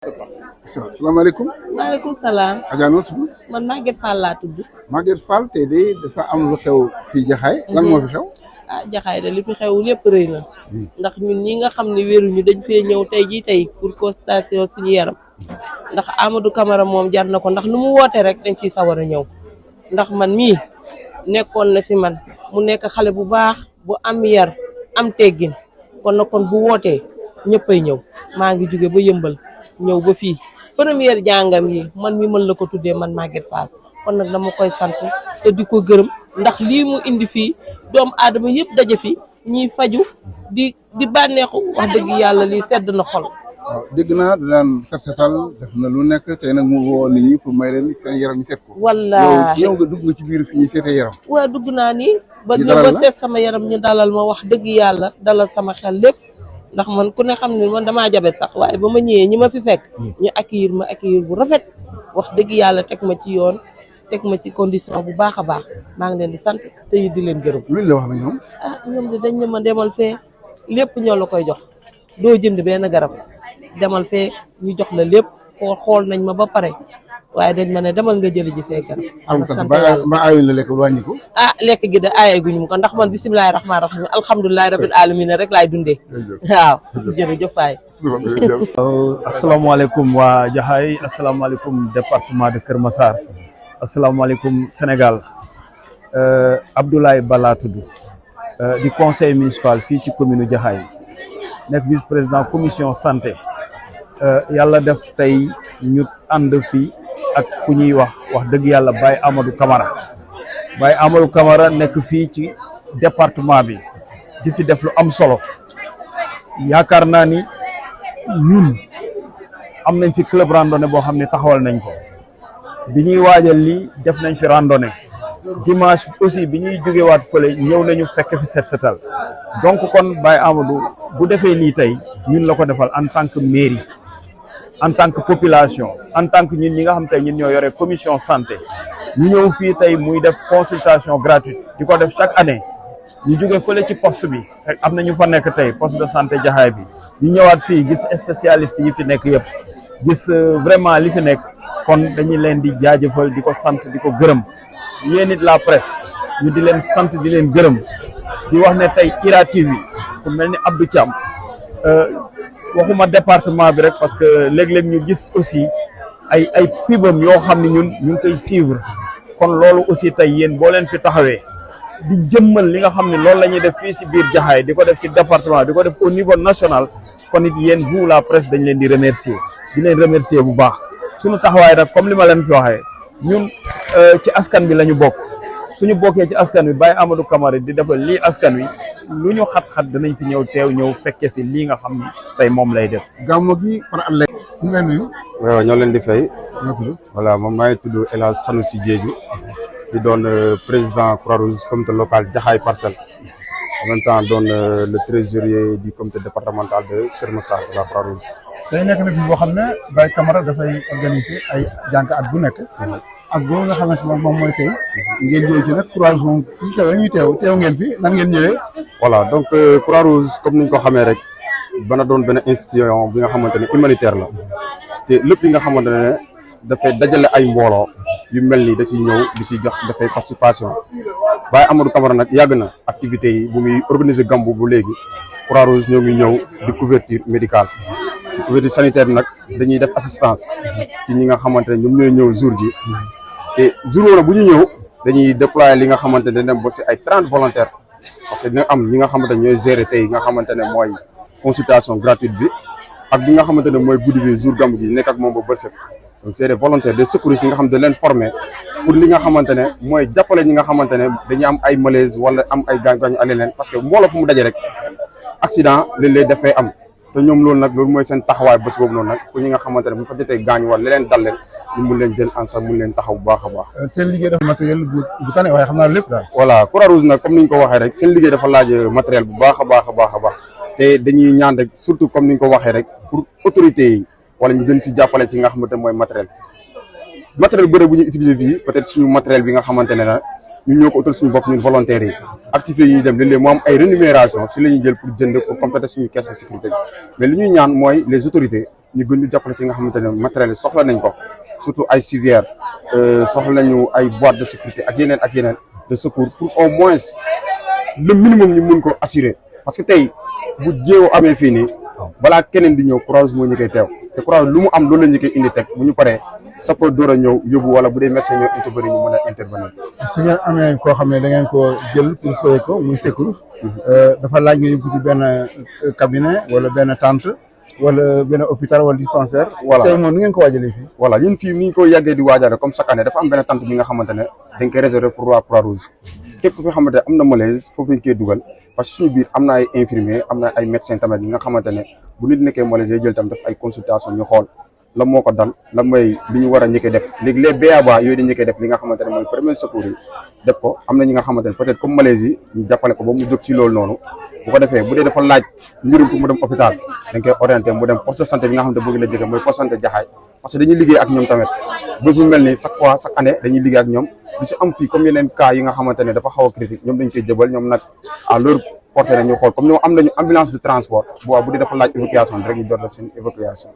Assalamualaikum. maaleykum salaam. Adja noo tudd. man Maguette Fall laa tudd. Maguette Fall tey de dafa am lu xew fii Jaxaay. lan moo fi xew. Jaxaay de li fi xew lépp rëy na. ndax ñun ñi nga xam ne wéruñu dañ fee ñëw tey pour constatation suñu yaram. ndax Amadou Camara moom jar na ko ndax nu mu woote rek dañ ciy sawar a ñëw. ndax man mii nekkoon na si man mu nekk xale bu baax bu am yar am teggin kon na kon bu wootee ñëppay ñëw maa ngi jóge ba yëmbal ñëw ba fii première jàngam yi man mi mën la ko tuddee man Maguette Fall kon nag dama koy sant te di ko gërëm ndax lii mu indi fii doomu aadama yëpp daje fi ñiy faju di bànneexu wax dëgg yàlla lii sedd na xol. waaw dégg naa daan setal def na lu nekk tey nag mu woo nit ñi pour may leen seen yaram ñu seet ko. wallaahi yow nga dugg nga ci biir fi ñuy seetee yaram. waaw dugg naa ni ba ñëw ba seet sama yaram ñu dalal ma wax dëgg yàlla dalal sama xel lépp. ndax man ku ne xam ne man damaa jabet sax waaye ba ma ñëwee ñi ma fi fekk ñu accueillir bu rafet wax dëgg yàlla teg ma ci yoon teg ma ci condition bu baax a baax maa ngi leen di sant te di leen gërëm. luñ la wax na ñoom. ñoom de dañ ne ma demal fee lépp ñoo la koy jox doo jënd benn garab demal fee ñu jox la lépp xool nañ ma ba pare waaye dañ ma ne demal nga jëli ji fee garab. sant ba aayuñ la lekk wàññi ko. lekk gi de aayee guñu ko ndax man bisimilahi rahmaani rahim alhamdulilahi rabil alamin rek laay dundee. waaw jërëjëf Faye. asalaamaaleykum waa Jaxaay asalaamaaleykum département de Kër Massar asalaamaaleykum Sénégal Abdoulaye Bala tudd di conseil municipal fii ci commune Jaxaay nekk vice président commission santé yàlla def tey ñu ànd fii ak ku ñuy wax dëgg yàlla Baye Amadou Camara nekk fii ci département bi di fi def lu am solo yaakaar naa ni ñun am nañ fi club randonnée boo xam ne taxawal nañ ko bi ñuy waajal lii def nañ fi randonnée dimanche aussi bi ñuy jógewaat fële ñëw nañu fekk fi set setal donc kon Baye Amadou bu defee lii tey ñun la ko defal en tant que mairie en tant que population en tant que ñun ñi nga xam tey ñun ñoo yore commission santé ñu ñëw fii tey muy def consultation gratuite di ko def chaque année ñu jóge fële ci poste bi fekk am na ñu fa nekk tey poste de santé Jaxaay bi ñu ñëwaat fii gis spécialiste yi fi nekk yëpp gis vraiment li fi nekk kon dañuy leen di jaajëfal di ko sant di ko gërëm yéen it la presse ñu di leen sant di leen gërëm di wax ne tey IRA TV ku mel ni Abdou Thiam waxuma département bi rek parce que léeg-léeg ñu gis aussi ay pibam yoo xam ne ñun ñu ngi koy suivre kon loolu aussi tey yéen boo leen fi taxawee di jëmmal li nga xam ne loolu la ñuy def fii si biir Jaxaay di ko def ci département di ko def au niveau national kon it yéen vous la presse dañ leen di remercier bu baax suñu taxawaay nag comme li ma leen fi waxee ñun ci askan bi la ñu bokk suñu bokkee ci askan wi Baye Amadou Camara di defal lii askan wi lu ñu xat-xat danañ fi ñëw teew ñëw fekke si lii nga xam ne tey moom lay def. gàmmu gi par at lay. ñu ngi lay nuyu. waaw ñoo leen di fay. ñoo tudd. voilà moom maa ngi tudd El Hadj Sanoussi Diédhiou di doon président Croix-Rouge comité local Jaxaay Parcelles en même temps doon le trésorier du comité départemental de Kër Massar de la Croix-Rouge. day nekk na bis boo xam ne Baye Camara dafay organiser ay jànk at bu nekk. ak boobu nga xamante ne moom mooy tey ngeen ñëw ci nag Croix-Rouge moom fii xewee ñuy teew ngeen fi nan ngeen ñëwee. voilà donc Croix-Rouge comme ni ñu ko xamee rek bana doon benn institution bi nga xamante ne humanitaire la te lépp li nga xamante ne dafay dajale ay mbooloo yu mel ni da ciy ñëw di si jox dafay participation Baye Amadou Camara nag yàgg na activités yi bu muy organiser gambu bu léegi Croix-Rouge ñoo ngi ñëw di couverture médicale si couverture sanitaire bi nag dañuy def assistance ci ñi nga xamante ne ñoom ñooy ñëw jour ji te jour wala bu ñu ñëw dañuy déployer li nga xamante ne dem ba si ay 30 volontaires parce que dina am ñi nga xamante ne ñooy gérer tey nga xamante ne mooy consultation gratuite bi ak bi nga xamante ne mooy guddi bi jour gambu gi nekk ak moom ba bërsëg donc c'est des volontaires des secouristes yi nga xam ne dañ leen former pour li nga xamante ne mooy jàppale ñi nga xamante ne dañuy am ay malaise wala am ay gaañ-gaañ ale leen parce que mbooloo fu mu daje rek accident léeg-léeg dafay am te ñoom loolu nag loolu mooy seen taxawaay bés boobu noonu nag pour ñi nga xamante ne bu fa jotee gaañ wala leneen dal leen ñu mun leen jël en charge mun leen taxaw bu baax a baax. seen liggéey dafa matériel bu tane waaye xam naa lépp daal. voilà Croix-Rouge nag comme ni ñu ko waxee rek seen liggéey dafa laaj matériel bu baax a baax a baax a baax te dañuy ñaan rek surtout comme ni ñu ko waxee rek pour autorités yi wala ñu gën si jàppale ci nga xamante ne mooy matériel bëre bu ñu utiliser fii peut-être suñu matériel bi nga xamante ne la ñun ñoo ko utal suñu bopp ñun volontaires yi activités yi ñuy dem léeg-léeg mu am ay rémunération si la ñuy jël pour jënd pour compléter suñu caisse de sécurité bi mais li ñuy ñaan mooy les autorités ñu gën ñu jàppale si nga xamante ne matériel soxla nañ ko surtout ay civières soxla nañu ay boîtes de sécurité ak yeneen de secours pour au moins le minimum ñu mun ko assurer parce que tey bu jéew amee fii nii balaa keneen di ñëw Croix-Rouge moo ñu koy teew te Croix-Rouge lu mu am loolu la ñu koy indi teg bu ñu paree sapeur door a ñëw yóbbu wala bu dee médecin ñëw intervenir ñu mën a intervenir. su ngeen amee koo xam ne da ngeen ko jël pour sauver ko muy secours dafa laaj nga yóbbu ci benn cabinet wala benn tente wala benn hôpital wala dispensaire. voilà tey moom ni ngeen ko waajalee fii. voilà ñun fii ni ñu ko yàggee di waajale comme chaque année dafa am benn tente bi nga xamante ne dañ koy réserver pour waa Croix-Rouge képp ku fi xamante ne am na malaise foofu dañ koy dugal parce que suñu biir am na ay infirmiers am na ay médecins tamit yi nga xamante ne bu nit nekkee malaise day jël tam def ay consultation ñu xool la moo ko dal la mooy li ñu war a njëkkee def léegi les BABA yooyu dañ njëkkee def li nga xamante ne mooy premier secours yi def ko am na ñi nga xamante ne peut-être comme malaise yi ñu jàppale ko ba mu jóg ci loolu noonu bu ko defee bu dee dafa laaj mbirum pour mu dem hôpital dañ koy orienté mu dem poste de santé bi nga xamante ne bëgg la jege mooy poste de santé Jaxaay parce que dañuy liggéey ak ñoom tamit bés bu mel ni chaque année dañuy liggéey ak ñoom lu si am fii comme yeneen cas yi nga xamante ne dafa xaw a critique ñoom dañ koy jëbal ñoom nag à leur portée dañuy xool comme ñoom am nañu ambulance de transport bu dee dafa laaj évacuation rek ñu door def seen évacuation.